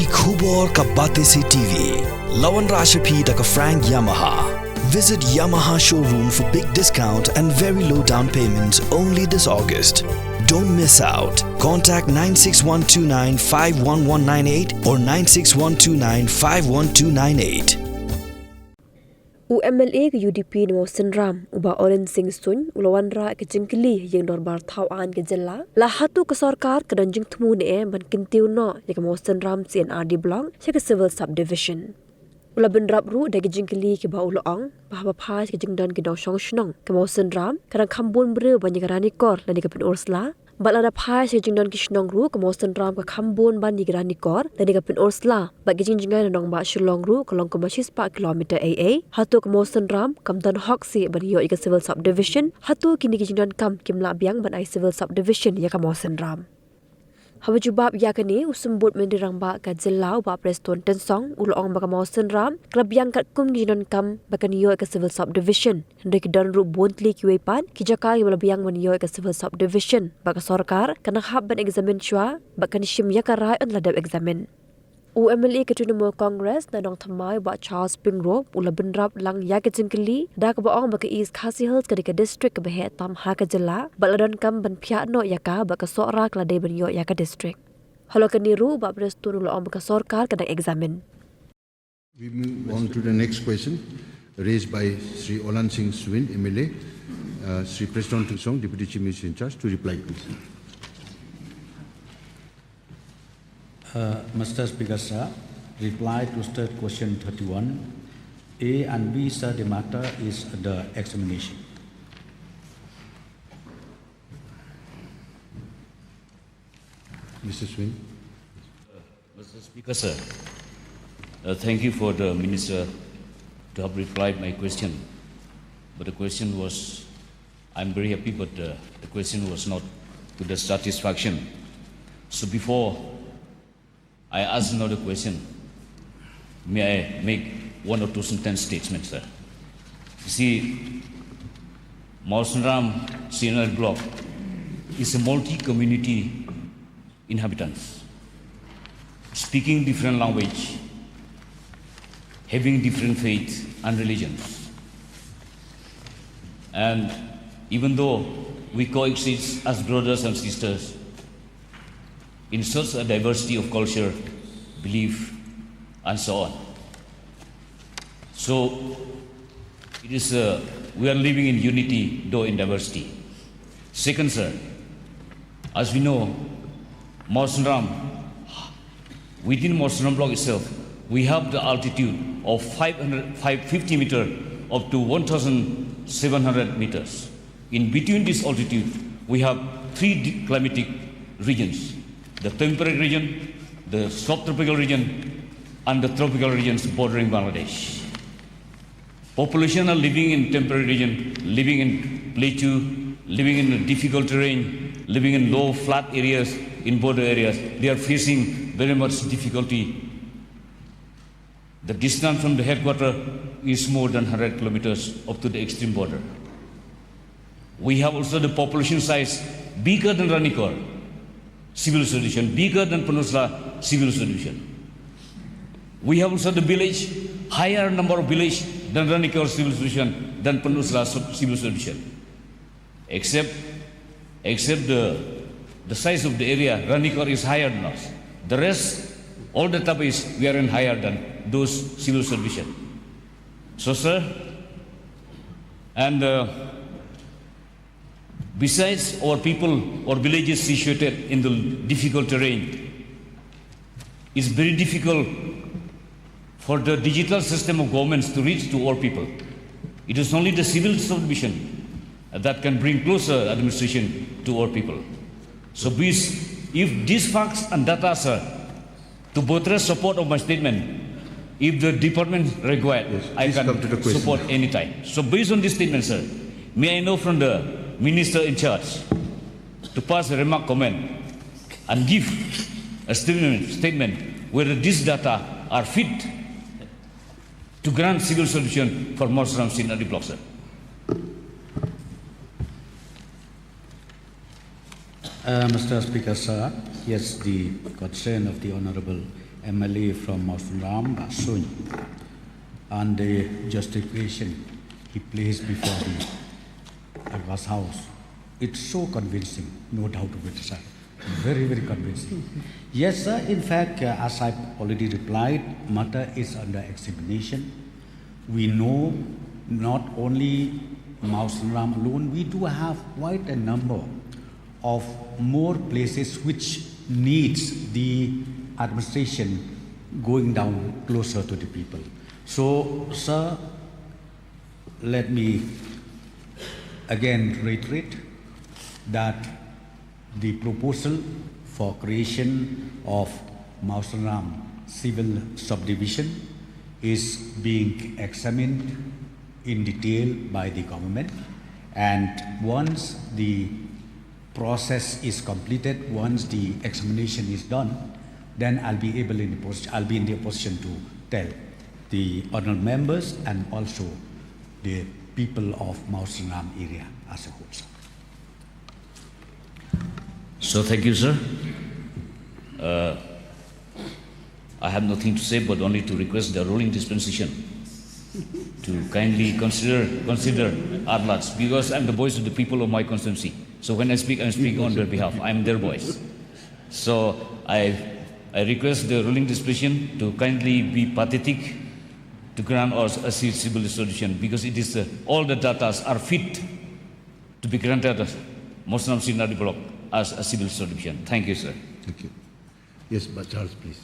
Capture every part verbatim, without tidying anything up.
Ki khubor ka Batesi T V. La wanrah sha phi da ka Frank Yamaha. Visit Yamaha showroom for big discount and very low down payment only this August. Don't miss out. Contact nine six one two nine five one one nine eight or nine six one two nine five one two nine eight. U M L A ka U D P na Mawsynram, u Bah Olen Singh Suin, u la wanrah ka jingkylli ha ïing dorbar thaw aiñ ka jylla, la hato ka sorkar ka don jingthmu ne em ban kyntiew noh ïa ka Mawsynram C and R D block sha ka Civil Subdivision. U la bynrap ruh da ki jingkylli kiba u la ong ba haba phai sha ka jingdon ki nongshong shnong ka Mawsynram, ka dang kham bun briew ban ïa ka Ranikor lane ka Pynursla. Bad lada phai sha ka jingdon ki shnong ruh, ka Mawsynram ka kham bun ban ïa ka Ranikor lane ka Pynursla. Bad ka jingjngai na nongbah Shillong ruh ka long kumba shispah kilometer ei ei. Hato ka Mawsynram kam don hok shuh ban ïoh ïa ka Civil Subdivision? Hato kine ki jingdonkam kim lah biang ban ai Civil Subdivision ïa ka Mawsynram? Haba jubab ïa kane, u Symbud Myntri Rangbah ka jylla, u Bah Prestone Tynsong, u la ong ba ka Mawsynram ka la biang katkum ki jingdonkam ba kan ïoh ïa ka Civil Subdivision. Hynrei ki don ruh bun tylli kiwei pat ki jaka kiba la biang ban ïoh ïa ka Civil Subdivision, bad ka sorkar kan hap ban examine shuwa bad kan shim ïa ka rai ynda la dep examine. U M L A ka Trinamool Congress na Nongthymmai, Bah Charles Pyngrope, u la bynrap lang ïa ka jingkylli da kaba ong ba ka East Khasi Hills ka dei ka district kaba heh tam ha ka jylla bad la donkam ban phiah noh ïa ka bad ka Sohra ka la dei ban ïoh ïa ka district. Halor kane ruh, Bah Prestone u la ong ba ka sorkar ka dang examine. We move on to the next question raised by Shri Olen Singh Suin, M L A. Uh, Shri Prestone Tynsong, Deputy Chief Minister in charge, to reply, please. Uh, Mister Speaker, sir, reply to state question thirty-one. A and B, sir, the matter is the examination. Mister Suin. Mister Speaker, sir, uh, thank you for the Minister to have replied my question. But the question was, I'm very happy, but uh, the question was not to the satisfaction. So before I ask another question, may I make one or two sentence statements, sir? You see, Mawsynram C and R block is a multi-community inhabitants, speaking different language, having different faith and religions. And even though we coexist as brothers and sisters in such a diversity of culture, belief, and so on. So it is, uh, we are living in unity, though in diversity. Second, sir, as we know, Mawsynram, within Mawsynram block itself, we have the altitude of five hundred, five fifty meter up to one thousand seven hundred meters. In between this altitude, we have three di- climatic regions, the temperate region, the subtropical region, and the tropical regions bordering Bangladesh. Population are living in temperate region, living in plateau, living in difficult terrain, living in low flat areas, in border areas. They are facing very much difficulty. The distance from the headquarter is more than hundred kilometers up to the extreme border. We have also the population size bigger than Ranikor civil subdivision, bigger than Pynursla civil subdivision. We have also the village, higher number of village than Ranikor civil subdivision, than Pynursla sub- civil subdivision. Except, except the, the size of the area, Ranikor is higher than us. The rest, all the database, we are in higher than those civil subdivision. So, sir, and uh, besides our people or villages situated in the difficult terrain, it's very difficult for the digital system of governments to reach to all people. It is only the civil subdivision that can bring closer administration to all people. So please, if these facts and data, sir, to buttress support of my statement, if the department required, Yes, I please can come to the question. Support anytime. So based on this statement, sir, may I know from the minister in charge to pass a remark comment and give a statement, statement whether these data are fit to grant civil subdivision for Mawsynram C and R D block, sir. Uh, Mister Speaker, sir, yes, the concern of the Honorable M L A from Mawsynram, Bah Suin, and the justification he placed before the August House. It's so convincing, no doubt of it, sir. Very, very convincing. Yes, sir. In fact, uh, as I've already replied, matter is under examination. We know not only Mawsynram alone, we do have quite a number of more places which needs the administration going down closer to the people. So, sir, let me again reiterate that the proposal for creation of Mawsynram civil subdivision is being examined in detail by the government, and once the process is completed, once the examination is done, then I'll be able in the position, I'll be in the position to tell the honorable members and also the people of Mawsynram area as a whole, sir. So thank you, sir. Uh, I have nothing to say but only to request the ruling dispensation to kindly consider consider our lots, because I'm the voice of the people of my constituency. So when I speak, I'm speaking on their behalf. I'm their voice. So I I request the ruling dispensation to kindly be pathetic to grant us a ci- civil solution, because it is uh, all the datas are fit to be granted as Mawsynram C and R D block as a civil subdivision. Thank you, sir. Thank you. Yes, but Charles, please.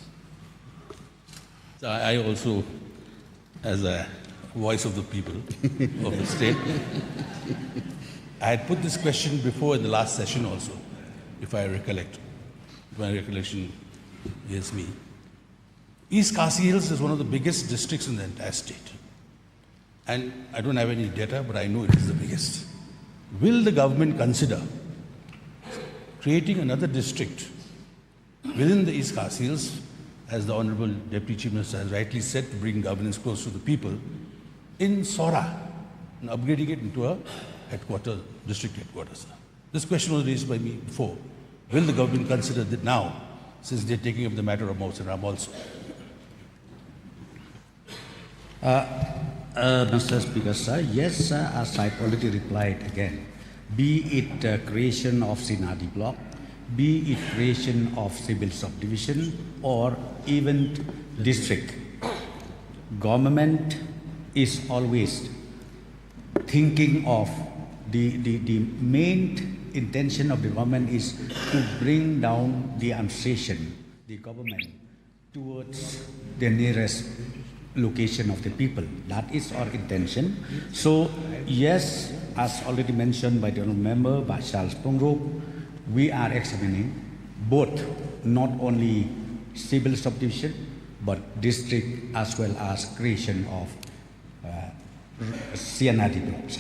So I also, as a voice of the people of the state, I had put this question before in the last session also, if I recollect, if my recollection is me. East Khasi Hills is one of the biggest districts in the entire state. And I don't have any data, but I know it is the biggest. Will the government consider creating another district within the East Khasi Hills, as the Honorable Deputy Chief Minister has rightly said, to bring governance close to the people, in Sohra, and upgrading it into a headquarters, district headquarters? This question was raised by me before. Will the government consider that now, since they're taking up the matter of Mawsynram also? Uh, uh, Mister Speaker, sir, yes, sir, as I've already replied again, be it uh, creation of C and R D block, be it creation of civil subdivision, or even district, government is always thinking of the, the, the main intention of the government is to bring down the administration, the government, towards the nearest location of the people. That is our intention. So, yes, as already mentioned by the honorable member, by Charles Pyngrope, we are examining both, not only civil subdivision, but district as well as creation of uh, C and R D blocks.